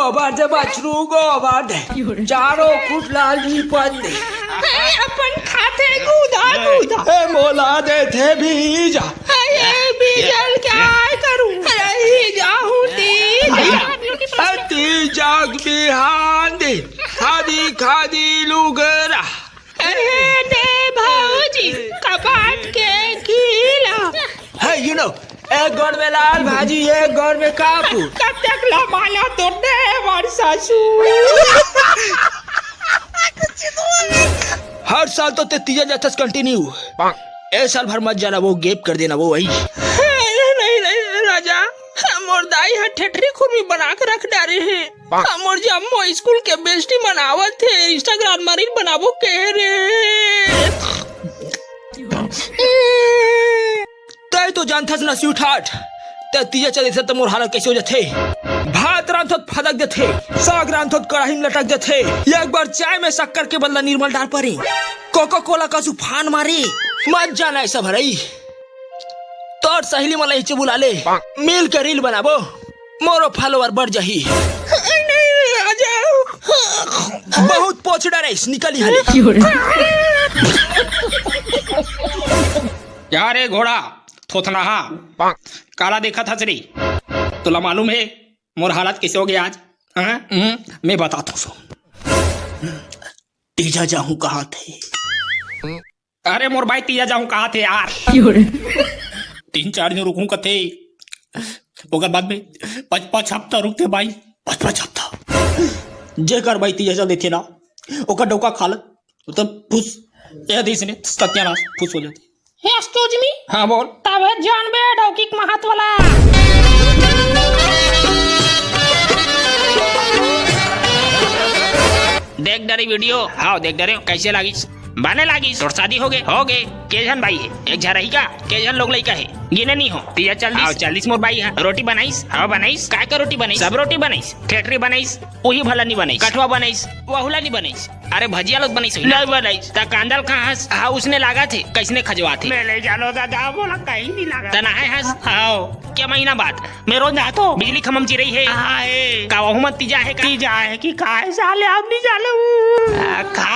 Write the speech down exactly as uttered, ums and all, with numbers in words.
गोबर दे बछरू, गोबर दे। चारों कुटला लीपन दे। ए, अपन खाथे गुदा, गुदा। ए, मोला देथे बीजा। ए, बीजल क्या करूं? रही जाहूं तीजा। ए, तीजा के बिहान दे। खादी, खादी लुगरा। अरे दे भौजी, कपाट के कीला। Hey, you know, एक गोड़ में लाल भाजी, एक गोड़ में कापूर। कतेक ला माला तो दे वर ससुर। हर साल तो ते तीजा जाथस continue। ए साल भर मत जाना, वो gap कर देना, वो वही। अरे नहीं, नहीं, राजा, मोर दाई ह ठेठरी खुरमी बना के रख डारे हे। मोर जम्मो स्कूल के bestie मन आवत हे, Instagram म reel बनाबो कहे रे। तैं तो जानथस ना sweetheart, तैं तीजा चल देथे त मोर हालत कैसे हो जाथे। भात रांधत फदक देथे, साग रांधत कड़ाही में लटक जाथे। एक बार चाय में शक्कर के बदला निर्मल डाल परे, कोको कोला का सुफान मारे। मत जाना ऐसा भरई। तोर सहेली मन ला इच्चे बुला ले, मिल के reel बनाबो, मोरो follower बढ़ जाही। नहीं, आ जाओ। बहुत पोछ डरेस, निकल इहाँ ले। क्या रे घोड़ा, थोथनाहा, काला देखत हस रे? तोला मालूम हे मोर हालत कैसे हो गया आज? हाँ? हम्म, मैं बताता हूँ, सुन। तीजा जाहूँ कहा थे। अरे मोर भाई, तीजा जाहूँ कहा थे यार। तीन चार दिन रुकूं कथे, ओकर बाद में पाँच पाँच हफ्ता रुकथे भाई, पाँच पाँच हफ्ता। जेकर भाई तीजा चल देथे ना, ओकर डौका खा ले, तो तब फुस, ए देश ने सत्यानाश, फुस हो जाथे। हे अस्तुजमी, हाँ बोल। तबे जानबे डौकी के महत्व ला। देख डरे video, हाँ देख डरे, कैसे लागिस? बने लागिस, तोर शादी हो गे, हो गे। के झन भाई हे? एक झन रही का? के झन लोग लइका हे? गिने नहीं हो। तीजा चल दिस। हाँ, चल दिस मोर भाई, हाँ। रोटी बनाइस? हाँ, बनाइस। काय का रोटी बनाइस? सब रोटी बनाइस। ठेठरी बनाइस, उही भला नहीं बनाइस। कठवा बनाइस, वहुला नहीं बनाइस। अरे भजिया लोग बनाइस होही ना? नहीं बनाइस। त कांदल कहाँ हस? हाँ, उसने लागा थे, कैसने खजवा थे? मैं ले जानो दादा, बोला कहीं नहीं लागा। तना है हस? हाँ। के महीना बाद? मैं रोज नहाथो। बिजली खम्भा म चिरई हे। हाँ, हे। का वहू म तीजा हे का? तीजा हे कि का हे साले, आप नहीं जानो। आ, का?